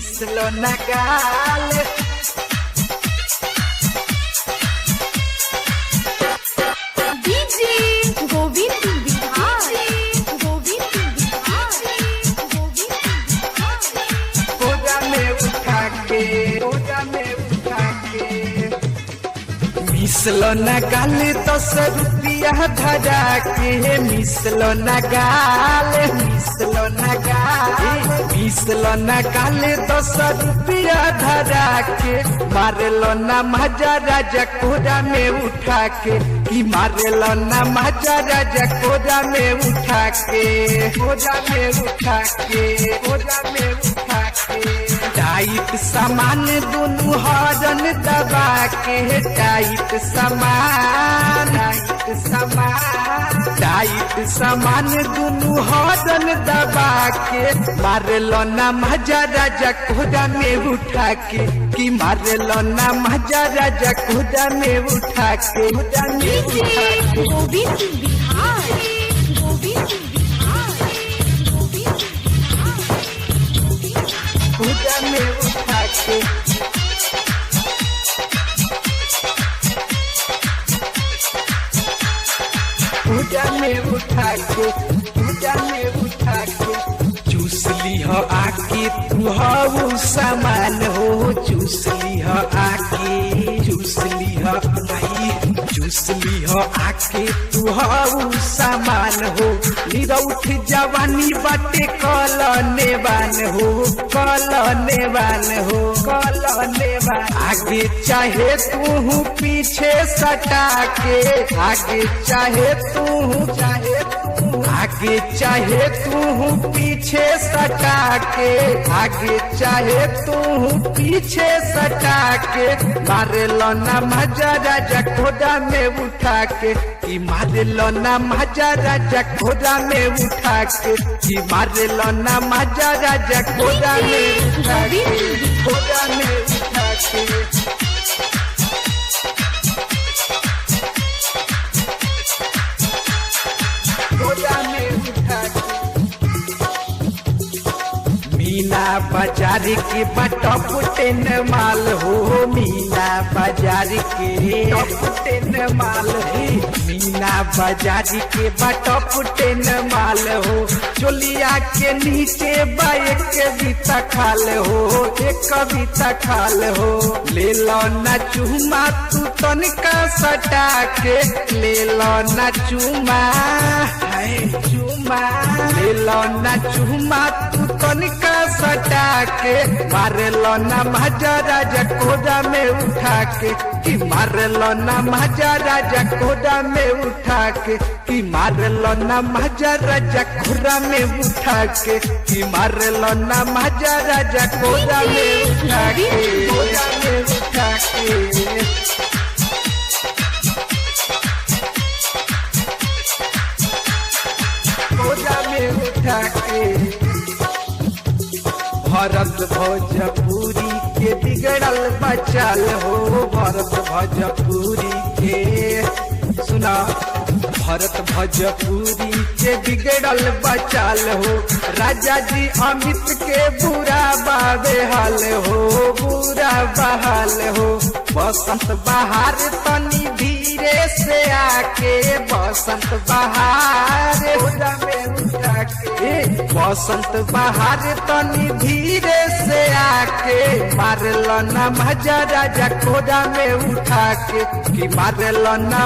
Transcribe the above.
मिसलो ना गाल। डीजे गोविंद बिहार, गोविंद बिहार, गोविंद बिहार। कोरा में उठा के, कोरा में उठा के मिसलो ना गाल 10 रुपया धरा के। मिसलो ना गाल, मिसलो ना गाल, मिसलो ना गाल 10 रुपया धरा के। मारलो ना मजा राजा कोरा में उठा के, कि मारलो ना मजा राजा कोरा में उठा के, कोरा में उठा के, कोरा में उठा के। टाइट सामान दुनू हरन दबा के, टाइट सामान, टाइट सामान, टाइट सामान दुनू हरन दबा के। मारलो ना मजा राजा कोरा में उठा के, कि मारलो ना मजा राजा कोरा में उठा के, कोरा में डीजे उठा के। गोविंद बिहार, गोविंद बिहार, गोविंद बिहार, गोविंद। कोरा में उठा के, पूजा में उठा के, पूजा में उठा के। चूस लीह आके तू हऊ सामान हो, चूस लीह आके, चूस लीह आई, चूस लीह आके तू हऊ सामान हो। निरौठ जवानी बाटे कल नेवान हो, कल नेवान हो, कल नेवान। आगे चाहे तू पीछे सटा के, आगे चाहे तू, चाहे तू, आगे चाहे तू पीछे सटा के, आगे चाहे तू पीछे सटा के। मारलो ना मजा राजा कोरा में उठा के, कि मारलो ना मजा राजा कोरा में उठा के, कि मारलो ना मजा राजा कोरा में उठा के, कोरा में उठा के। कोरा में उठा के। मीना बाजार के टॉप 10 माल हो, मीना बाजार के टॉप 10 माल है, मीना बाजार के टॉप 10 माल हो। चोलिया के नीचे बा एक कविता खाल हो, एक कविता खाल हो। ले लो ना चूमा तू तनिका सटा के, ले लो ना चूमा, हाय चूमा, ले लो ना चूमा तू तनिका सटा के। मारलो ना मजा राजा कोरा में उठा के, कि मारलो ना मजा राजा कोरा में उठा के, कि मारलो ना मजा राजा कोरा में उठा के, कि मारलो ना मजा राजा कोरा में उठा के, कोरा में उठा के। कोरा में उठा के। भरत भोजपुरी के बिगड़ल बचल हो, भरत भोजपुरी के सुना, भरत भोजपुरी के बिगड़ल बचल हो। राजा जी अमित के बुरा बाबे हाल हो, बुरा बहाल हो। बसंत बहार तनी धीरे से आके, बसंत बहार में उठा के, बसंत बहार तनी धीरे से आके। मारलो ना मजा राजा कोरा में उठा के, कि मारलो ना।